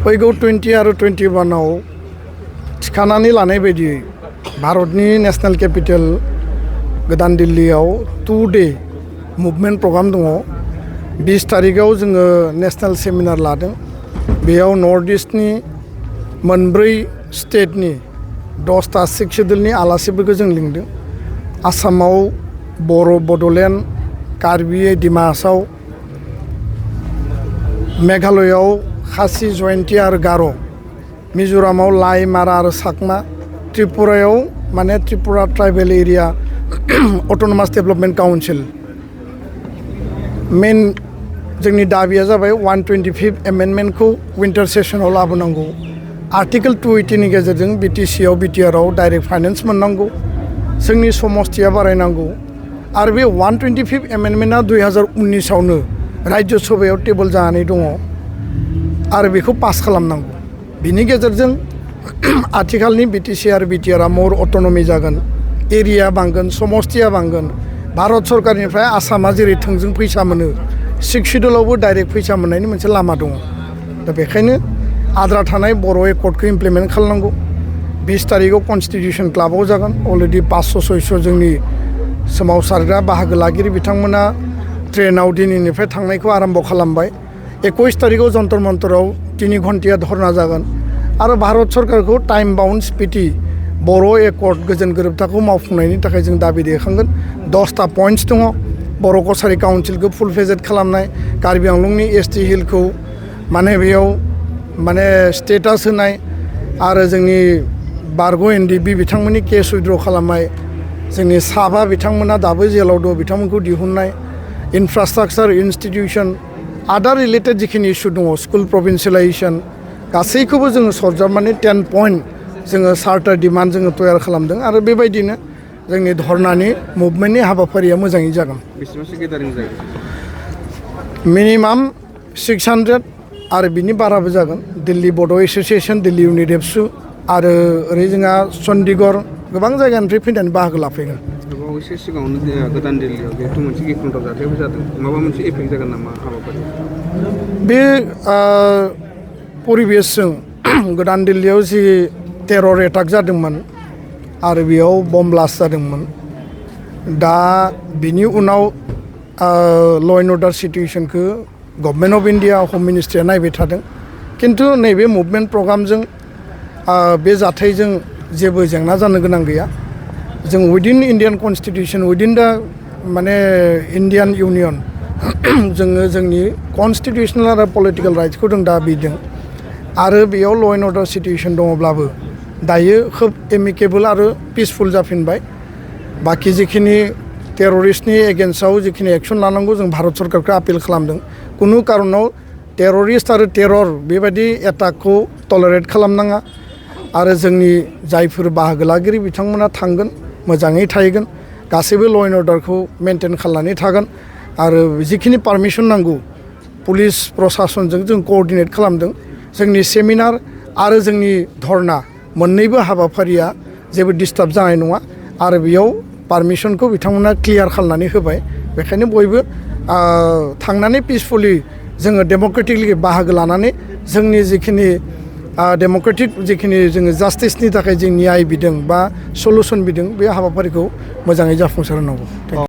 फैगौ 20 आरो 21आव थिखानानै लानाय बायदियै भारतनि नेशनेल केपिटेल गोदान दिल्लीयाव 2 डे मुभमेन्ट प्रग्राम दङ। 20 तारिखाव जोङो नेशनेल सेमिनार लादों। बेयाव नर्थ ईस्टनि मोनब्रै स्टेटनि 10टा सिख शेड्यूलनि आलासिफोरखौ जों लिंदों। आसामाव बर' बड'लेण्ड, कार्बि डिमासाव, मेघालयआव खासि जयन्ती आरो गार', मिजोरामाव लाई मारा आरो साकमा, त्रिपुरायाव माने Tripura tribal area autonomous development council. Main जोंनि दाबिया जाबाय 125 एमेन्डमेन्टखौ विन्टार सेसनाव लाबोनांगौ। आर्टिकल 280 नि गेजेरजों BTC आव BTR आव डाइरेक्ट फाइनेन्स मोननांगौ, जोंनि समस्थिया बारायनांगौ आरो बे 125 एमेन्डमेन्टआ 2019आवनो राज्य सभायाव टेबोल जानानै दङ आरो बेखौ पास खालामनांगौ। बिनि गेजेरजों आथिखालनि BTC आरो BTR आ मर अट'नमि जागोन, एरिया बांगोन, समस्थिया बांगोन। भारत सरकारनिफ्राय आसामा जेरै थोंजों फैसा मोनो, सिक्स शेड्यूलावबो डाइरेक्ट फैसा मोननायनि मोनसे लामा दङ। दा बेखायनो आद्रा थानाय बर' एकर्डखौ इमप्लिमेन्ट खालामनांगौ। 20 तारिखाव कन्स्टिटिउसन क्लाबाव जागोन। अलरेडि 500-600 जोंनि सोमावसारग्रा बाहागो लागिरि बिथांमोना ट्रेनाव दिनैनिफ्राय थांनायखौ आरम्भ खालामबाय। 21 तारिखाव जन्तर मन्तराव 3 घन्टाया धरना जागोन आरो भारत सरकारखौ टाइम बाउन्ड स्पिति बर' एकर्ड गोजोन गोरोबथाखौ मावफुंनायनि थाखाय जों दाबि दैखांगोन। 10टा पइन्ट्स दङ। बर' कसारि काउन्सिलखौ फुल फेजेड खालामनाय, कार्बि आंलंनि ST हिलखौ माने बेयाव माने स्टेटास होनाय आरो जोंनि बारग' NDB बिथांमोननि केस उइथड्र खालामनाय, जोंनि साबा बिथांमोना दाबो जेलाव दं बिथांमोनखौ दिहुननाय, इनफ्रास्ट्राक्चार इन्स्टिटिउसन आदार रिलेटेड जिखिनि इस्यु दङ, स्कुल प्रभिन्सियेलाइजेसन गासैखौबो जोङो सरजाबनानै 10 पइन्ट जोङो चार्टार डिमान्ड जोङो तयार खालामदों आरो बेबायदिनो जोंनि धर्नानि मुभमेन्टनि हाबाफारिया मोजाङै जागोन। बेसेबांसो गेदारिं जागोन? मिनिमाम 600 आरो बिनि बाराबो जागोन। दिल्ली बड' एस'सियेसन, दिल्ली इउनिट एबसु आरो ओरै जोंहा चन्डीगढ़ गोबां जायगानिफ्राय फैनानै बाहागो लाफैगोन। बावैसो सिगाङावनो गोदान दिल्लीयाव जिहेतु मोनसे गिख्रंथाव जाथायबो जादों, माबा मोनसे एफेक्ट जागोन नामा हाबाफारि? बे परिबेसजों गोदान दिल्लीयाव जि टेरर एटाक जादोंमोन आरो बेयाव बम ब्लास्ट जादोंमोन, दा बिनि उनाव ल' एन्ड अर्डार सिटुएसनखौ गभर्नमेन्ट अफ इन्डिया हम मिनिस्ट्रिया नायबाय थादों। खिन्थु नैबे मुभमेन्ट प्रग्रामजों बे जाथायजों जेबो जेंना जानो गोनां गैया। जों उइदिन इन्डियान कनस्टिटिउसन, उइदिन दा माने इन्डियान इउनियन जोङो जोंनि कनस्टिटिउसनेल आरो पलिटिकेल राइट्सखौ जों दाबिदों आरो बेयाव ल' एन्ड अर्डार सिटुएसन दङब्लाबो दायो खोब एमिकेबल आरो पिसफुल जाफिनबाय। बाखि जिखिनि टेररिस्टनि एगेन्स्टआव जिखिनि एक्सन लानांगौ जों भारत सरकारखौ आपिल खालामदों। कुनु कारनाव टेररिस्ट आरो टेरर बेबायदि एटाकखौ टलारेट खालामनाङा आरो जोंनि जायफोर बाहागो लागिरि बिथांमोना थांगोन, मोजाङै थाहैगोन, गासैबो ल' एन्ड अर्डारखौ मेनटेन खालामनानै थागोन आरो जिखिनि पारमिसन नांगौ पुलिस प्रसासनजों जों कअर्डिनेट खालामदों। जोंनि सेमिनार आरो जोंनि धर्ना मोननैबो हाबाफारिया जेबो डिस्टार्ब जानाय नङा आरो बेयाव पारमिसनखौ बिथांमोना क्लियार खालामनानै होबाय। बेखायनो बयबो थांनानै पिसफुलि जोङो डेम'क्रेटिकलि बाहागो लानानै जोंनि जिखिनि डेम'क्रेटिक जिखिनि जोङो जास्टिसनि थाखाय जों न्याय बिदों बा सलुसन बिदों, बे हाबाफारिखौ मोजाङै जाफुंसार होनांगौ।